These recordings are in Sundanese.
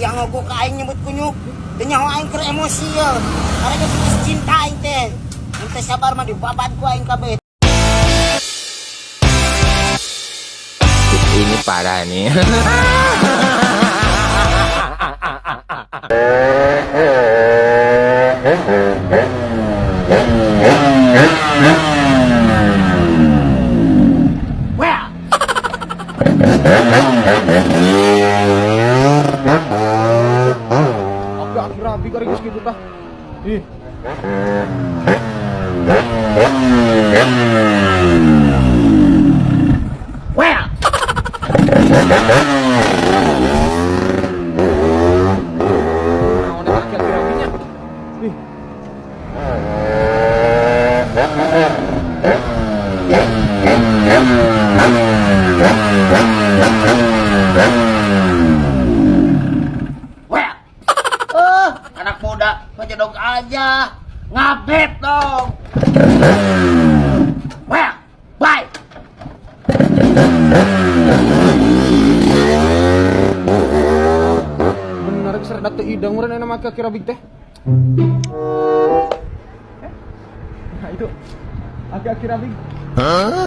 Sia ngogok ka aing nyebut kunyuk. Teu nyaho aing keur emosi ye. Karena geus cinta aing teh. Mun teu sabar mah dibabat ku aing kabeh. Ini parah nih. Well. Agak rapi kari geus kitu tah. Ih. Well. Naon eta aki-aki rapinya? Ih. Well. Anak muda, ngejedog aja. Ngabet dong. Well, bye. Bener geus rada teu idang meureun ayeuna mah aki-aki rabig teh. Nah itu aki-aki rabig. Hah?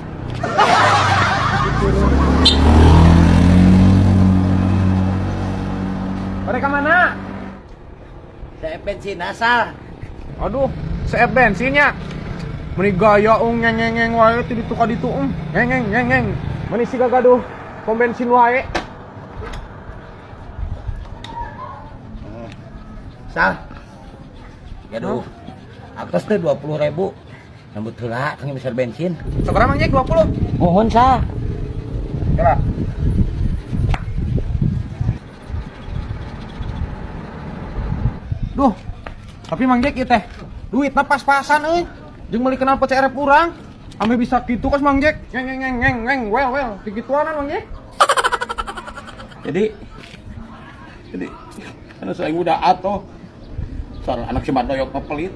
Mereka mana? Saya bensin asal. Aduh, seep bensinnya. Meni gaya ung ngeng ngeng ngeng wae ti ditu ka ditu ung. Ngeng ngeng ngeng ngeng. Meni siga gaduh pom bensin wae. Sal. Aduh. Atas teh 20.000. Nambut heula kang besar bensin. Sabaraha Mang Jack 20? Mohon sah. Kira. Duh. Tapi Mang Jack ieu teh duitna pas-pasan euy. Jeung meuli knalpot CRF urang. Ame bisa kitu kos Mang Jack. Ngeng ngeng ngeng ngeng ngeng well well digituanan Mang Jack. Jadi karena saya udah atuh. Soal anak si Mardoyok mah pelit.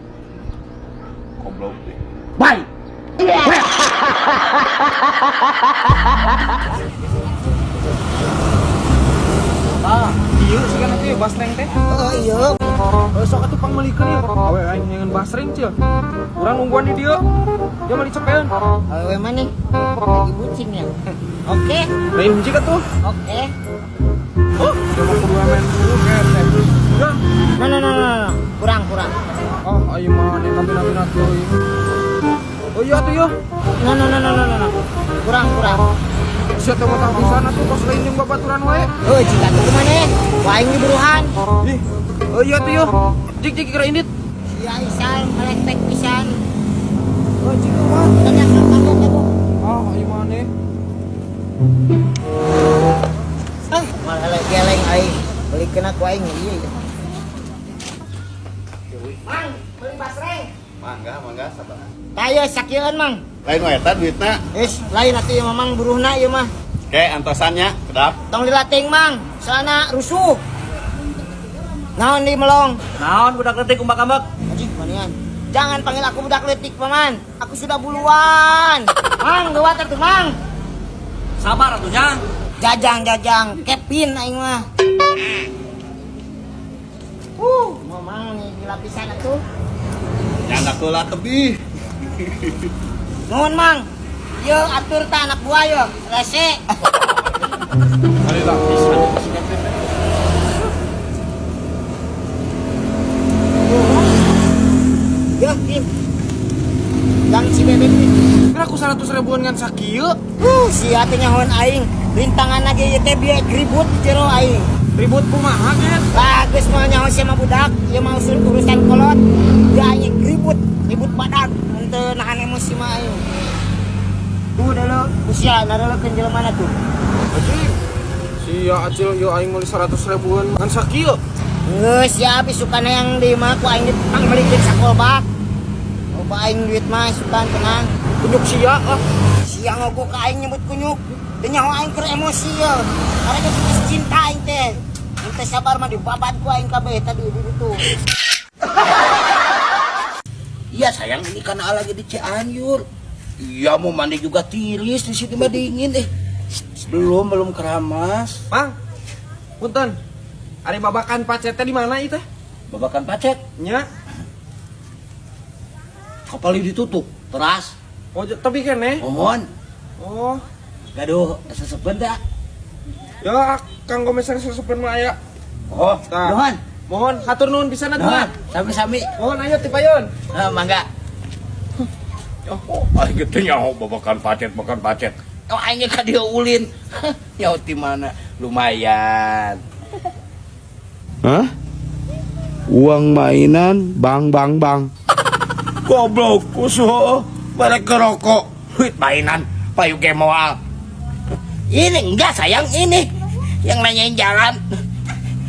Goblok deh. Bye. Ah, ieu sih kan teh basreng teh. Oh iya. Sok atuh pangmeulikeun ieu. Awe aing nyangan basreng cil. Urang nungguan di dieu. Dia meuli cepeun. Awewe mana? Lagi bucin ya. Oke. Lain hiji atuh. Oke. Oh, dia mah kudu emen dulu ketek. Ya. No no no no no. Kurang kurang. Ah, ayo mah nih kabina-bina teuing. Oh iya atuh ya. No no no no no no. Kurang kurang. Sia teh mah pisan atuh kos lain jeung babaturan wae. Oh, jika tuh kemana? Wah, ini buruhan. Ih. Oh iya atuh ya. Jik jik kira indit. Sia Isal melektek pisan. Oh, jik mah. Tanya kamu kamu. Ah, ayo maneh. Ah, malah geleng aing. Beli kena ku aing ieu. Mang, beli basreng. Mangga, mangga sabar. Taya sakieun, Mang. Lain wae eta duitna. Is, lain atuh ieu mah Mang buruhna ieu mah. Oke, antosannya kedap. Tong dilatih, Mang. Soalna rusuh. Naon di melong? Naon budak letik umbak-ambek? Anjing, manian. Jangan panggil aku budak letik, Paman. Aku sudah buluan. Mang, lewat atuh, Mang. Sabar atuh nya. Jajang, jajang. Kevin aing mah. Mau mang nih di lapisan atuh. Nyandak heula tebih. Nuhun, Mang. Yo atur ta anak buah yo. Rese. Kali lapisan si Kevin teh. Yo, Im. Gang si bebek nih. Kira aku 100 ribuan ngan sakieu. Sia teh nyahoan aing. Rintangan lagi ieu teh bieu ribut di jero aing. Ribut kumaha kan? Lah geus mah nyaho sia mah budak, ieu mah usul urusan kolot. Ya aing ribut, ribut badak mun teu nahan emosi mah aing. Tuh dulu, usia nareleukeun jelema mana tuh. Anjing. Sia acil yo aing meuli 100 ribuan ngan sakieu. Geus ya sukana yang di mah ku aing dipangmeulikeun sakolbak. Loba aing duit mah sukan tenang. Kunyuk sia ah. Sia ngogok ka aing nyebut kunyuk. Teu nyaho aing keur emosi ye. Karena geus cinta aing teh. Mun teu sabar mah dibabat ku aing kabeh tadi di ditu. Iya sayang, ini kan lagi di Cianjur. Iya mau mandi juga tiris di sini mah dingin eh. Belum keramas. Mang. Punten. Ari babakan pacet teh di mana ieu teh? Babakan pacet. Nya. Kapal ditutup teras. Oh, tapi keneh. Mohon. Oh, Gaduh sesepen teh. Ya, Kang Gomeser sesepen mah aya. Oh, Tah. nuhun. Mohon hatur nuhun pisan atuh. Nuhun, sami-sami. Mohon ayo tipayun. Ah, mangga. Oh, aing teh nyaho babakan pacet, babakan pacet. Oh, aing ka dieu ulin. Nyaho ti mana? Lumayan. Hah? Uang mainan, bang bang bang. Goblok, kusuh, balik ke rokok. Duit mainan, payu ge moal. Ini enggak sayang ini yang nanyain jalan.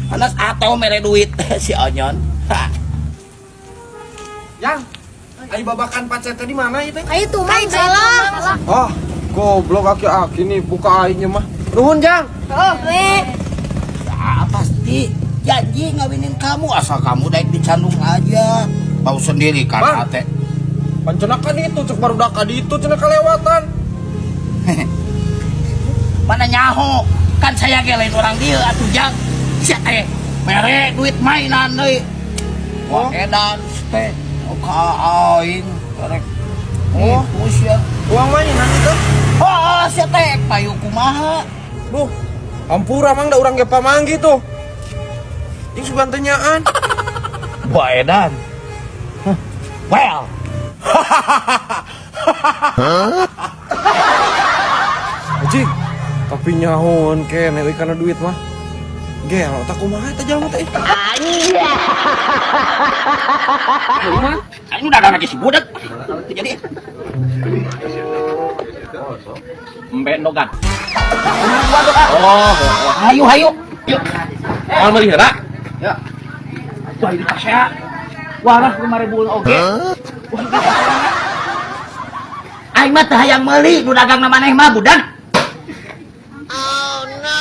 Anas atau mere duit si Onyon. Ha. Yang, ari babakan pacet teh di mana ieu teh? Ayo tuh mang salah. Ah, goblok aki-aki nih buka aingnya mah. Nuhun, Jang. Oh, we. Ah, pasti janji ngawinin kamu asal kamu daik dicandung aja. Tahu sendiri kan Bang. ate. Pancena kan itu cek barudak ka ditu cenah kelewatan. Mana nyaho? Kan saya ge lain orang dia atuh jang. Sia teh mere duit mainan deui. Wah, Oh. edan teh. Oh, ka aing rek. Oh. Oh, sia. Uang mainan itu. Oh, sia teh payu kumaha? Duh, ampura mang da urang ge pamanggi tuh. Jeung sugan teh nyaan. Wah, edan. Hah. Well. Anjing, tapi nyahoan keneh euy kana duit mah. Gelo tak kumaha eta jalma teh. Aing udah lagi si budak. Jadi Embe nogan. Oh, hayu hayu. Yuk. Moal meuli heula. Ya. Wah, ini kasea. Wah, lah 5.000 oge. Wah, ini kasea. Aing mah teu hayang meuli nu dagang na maneh mah budak. Oh no.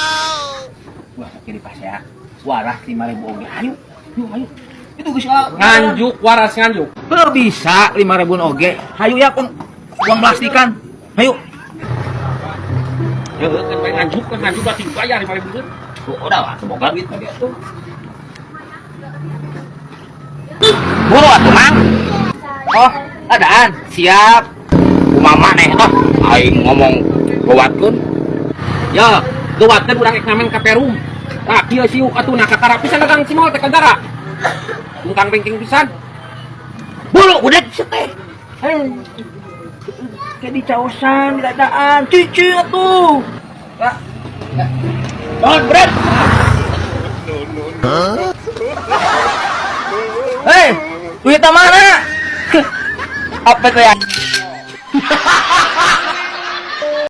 Wah, kiri pasea. Wah, lah 5.000 oge. Hayu. Yuk, hayu. Itu geus Nganjuk waras nganjuk. Heuh, bisa 5.000 oge. Hayu ya kun uang plastikan. Hayu. Heuh, kan bae nganjuk, kan nganjuk berarti bayar 5.000 geun. Tuh, udah lah, semoga duit tadi atuh. Buru atuh, Mang. Oh, adaan. Siap. Kumaha nih, ah, aing ngomong gawatkeun. Ya, gawatkeun urang rek ngamen ka Perum. Tah, kieu siuk atuh nah kakara pisan dagang cimol teh kagara. Tungkang bengking pisan. Buru udah teh. Hei. Kayak di caosan, di dadaan, cuci atuh. Lah. Bangun, berat. Hei, duitnya mana? Apa tuh ya?